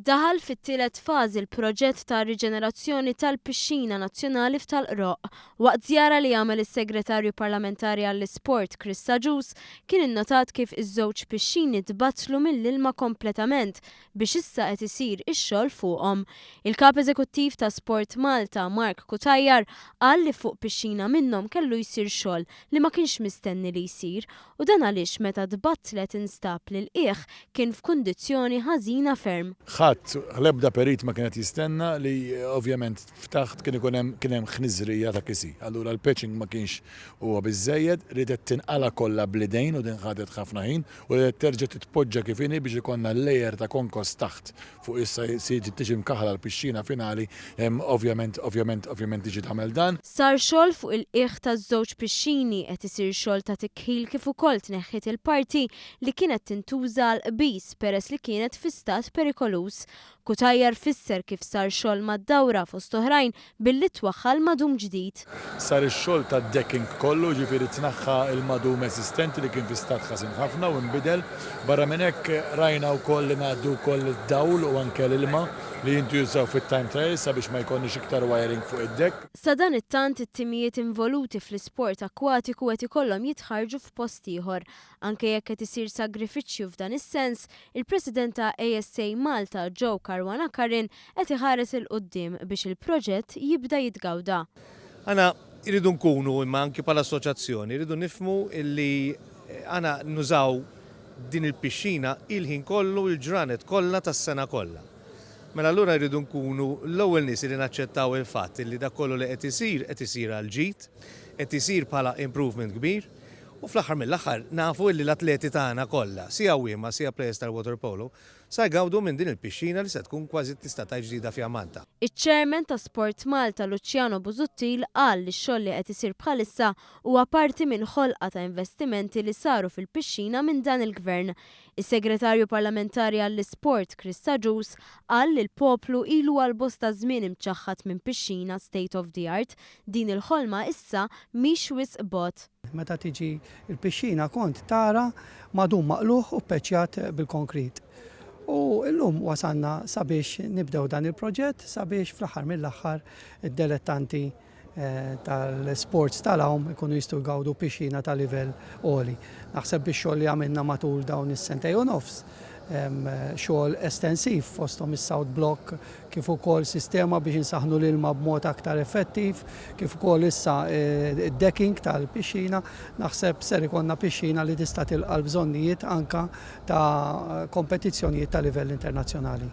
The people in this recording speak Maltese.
Daħal fit-tielet fażi l-proġett ta' riġenerazzjoni tal-Pixxina Nazzjonali f'Tal-Qroqq. Waqt żjara li għamel is-Segretarju Parlamentari għall-Isport Chris Agius kien innotat kif iż-żewġ pixxini tbattlu mill-ilma kompletament biex issa qed isir ix-xogħol fuqhom. Il-Kap Eżekuttiv ta' Sport Malta Mark Cutajar qal li fuq pixxina minnhom kellu jsir xogħol li ma kienx mistenni li jsir u dan għaliex meta tbattlet instab li l-qiegħ kien f'kundizzjoni ħażina ferm. Ħadd, l-ebda perit ma kien qed jistenna li ovvjament f'taħt kien ikun hemm kien hemm ħniżrija ta' kisi. Allura l-patching ma kienx huwa biżżejjed, riedet tinqala' kollha bl-idejn u din ħadet ħafna ħin u riedet terġa' titpoġġa kif inhi biex ikollna layer ta' konkos taħt fuq issa se tiġi mkaħħla l-pixxina finali ovvjament ovvjament ovvjament tiġi tagħmel dan. Sar xogħol fuq il-qiegħ taż-żewġ pixxini, qed isir xogħol ta' tikħil kif ukoll tneħħiet il-parti li kienet tintuża għall-qbiż peress li kienet fi stat perikoluż. Cutajar fisser kif sar xogħol mad-dawra fost oħrajn billi twaħħal madum ġdid. Sar ix-xogħol tad-decking kollu, jiġifieri tnaħħa l-madum eżistenti li kien fi stat ħażin ħafna u nbidel. Barra minn hekk rajna wkoll li ngħaddu wkoll id-dawl u anke l-ilma li jintużaw fit-time trials sabiex ma jkollniex iktar wiring fuq id-deck. Sadanittant it-timijiet involuti fl-isport akkwatiku qed ikollhom jitħarrġu f'post ieħor. Anke jekk qed isir sagrifiċċju f'dan is-sens, il-President ta' ASA Malta Joe Caruana Curran qed iħares 'il quddiem biex il-proġett jibda jitgawda. Aħna rridu nkunu imma anki bħala assoċjazzjoni rridu nifhmu li aħna nużaw din il-pixxina il-ħin kollu, il-ġranet kollha tas-sena kollha. Mela allura rridu nkunu l-ewwel nies li naċċettaw il-fatt li dak kollu li qed isir qed isir għall-ġid, qed isir bħala improvement kbir u fl-aħħar mill-aħħar nafu li l-atleti tagħna kollha, sia għawwiema, sia players tal-waterpolo, Sa jgawdu minn din il-pixxina li se tkun kważi tista' tgħid ġdida fjamanta. Iċ-Chairman ta' Sport Malta Luciano Busuttil qal li x-xogħol li qed isir bħalissa huwa parti minn ħolqa ta' investimenti li saru fil-pixxina minn dan il-Gvern. Is-Segretarju Parlamentari għall-Isport Chris Agius qal li l-poplu ilu għal bosta żmien imċaħħad minn pixxina state of the art, din il-ħolma issa mhix wisq bogħod. Meta tiġi l-pixxina kont tara madum maqlugħ u ppeċjat bil-konkrit. U llum wasalna sabiex nibdew dan il-proġett sabiex fl-aħħar mill-aħħar id-delettanti tal-sports tal-għawm ikunu jistgħu jgawdu pixxina ta' livell għoli. Naħseb bix-xogħol li għamilna matul dawn is-sentejn u nofs, xogħol estensiv fosthom is-South Block kif ukoll sistema biex insaħħnu l-ilma b'mod aktar effettiv, kif ukoll issa d-decking tal-pixxina, naħseb ser ikollna pixxina li tista' tilqa' l-bżonnijiet anke ta' kompetizzjonijiet ta' livell internazzjonali.